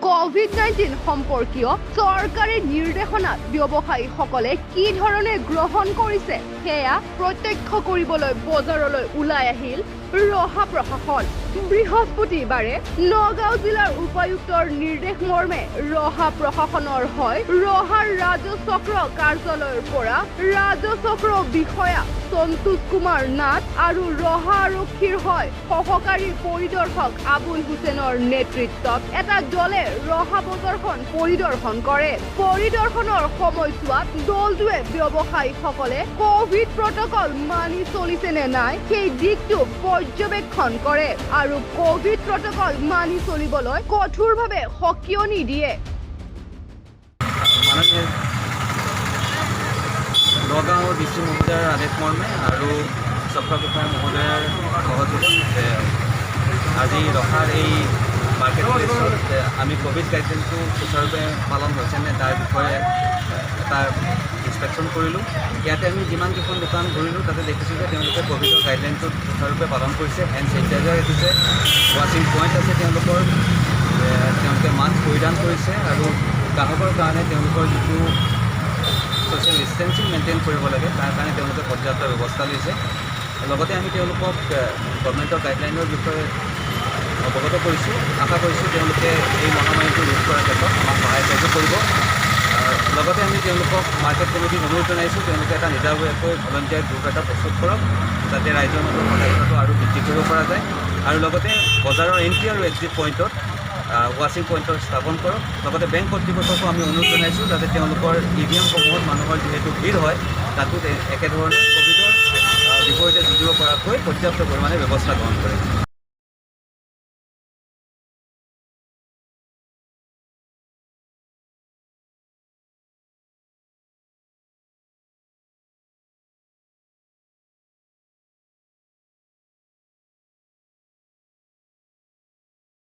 ক'ভিড-19 সম্পৰ্কীয় চৰকাৰী নিৰ্দেশনা ব্যৱসায়ীসকলে কি ধৰণে গ্ৰহণ কৰিছে, সেয়া প্ৰত্যক্ষ কৰিবলৈ বজাৰলৈ ওলাই আহিল ৰহা প্ৰশাসন। বৃহস্পতিবাৰে নগাঁও জিলাৰ উপায়ুক্তৰ নিৰ্দেশ মৰ্মে ৰহা প্ৰশাসনৰ হয় ৰহাৰ ৰাজচক্ৰ কাৰ্যালয়ৰ পৰা ৰাজচক্ৰ বিষয়া সন্তোষ কুমাৰ নাথ আৰু ৰহা আৰক্ষীৰ হয় সহকাৰী পৰিদৰ্শক আবুল হুছেইনৰ নেতৃত্বত এটা দলে ৰহা বজাৰখন পৰিদৰ্শন কৰে। পৰিদৰ্শনৰ সময়ছোৱাত দলটোৱে ব্যৱসায়ীসকলে ক'ভিড প্ৰটকল মানি চলিছে নে নাই, সেই দিশটো পৰ্যবেক্ষণ কৰে আৰু ক'ভিড প্ৰটকল মানি চলিবলৈ কঠোৰভাৱে সকিয়নি দিয়ে। মাননীয় নগাঁও ডি চি মহোদয়ৰ আদেশ মৰ্মে আৰু চক্ৰ বিষয়া মহোদয়ৰ সহযোগত আজি ৰহাৰ এই মাৰ্কেট প্লেচত আমি ক'ভিড গাইডলাইনটো সুচাৰুৰূপে পালন হৈছেনে তাৰ বিষয়ে এটা ইনস্পেকশ্যন কৰিলোঁ। ইয়াতে আমি যিমানকেইখন দোকান ঘূৰিলোঁ, তাতে দেখিছোঁ যে তেওঁলোকে ক'ভিডৰ গাইডলাইনটো সুচাৰুৰূপে পালন কৰিছে। হেণ্ড চেনিটাইজাৰ ৰাখিছে, ৱাশ্বিং পইণ্ট আছে তেওঁলোকৰ, তেওঁলোকে মাস্ক পৰিধান কৰিছে আৰু গ্ৰাহকৰ কাৰণে তেওঁলোকৰ যিটো ছ'চিয়েল ডিষ্টেঞ্চিং মেইনটেইন কৰিব লাগে, তাৰ কাৰণে তেওঁলোকে পৰ্যাপ্ত ব্যৱস্থা লৈছে। লগতে আমি তেওঁলোকক গভমেণ্টৰ গাইডলাইনৰ বিষয়ে অৱগত কৰিছোঁ। আশা কৰিছোঁ, তেওঁলোকে এই মহামাৰীটো ৰোধ কৰাৰ ক্ষেত্ৰত আমাক সহায় সহযোগ কৰিব। লগতে আমি তেওঁলোকক মাৰ্কেট কমিটিক অনুৰোধ জনাইছোঁ, তেওঁলোকে এটা নিজাববীয়াকৈ ভলণ্টিয়াৰ গ্ৰুপ এটা প্ৰস্তুত কৰক, যাতে ৰাইজৰ মাজত সজাগতাটো আৰু বৃদ্ধি কৰিব পৰা যায় আৰু লগতে বজাৰৰ এণ্ট্ৰি আৰু এক্সিট পইণ্টত ৱাশ্বিং পইণ্টৰ স্থাপন কৰক। লগতে বেংক কৰ্তৃপক্ষকো আমি অনুৰোধ জনাইছোঁ, যাতে তেওঁলোকৰ এটিএমসমূহত মানুহৰ যিহেতু ভিৰ হয়, তাতো একেধৰণে ক'ভিডৰ বিপৰীতে যুঁজিব পৰাকৈ পৰ্যাপ্ত পৰিমাণে ব্যৱস্থা গ্ৰহণ কৰে।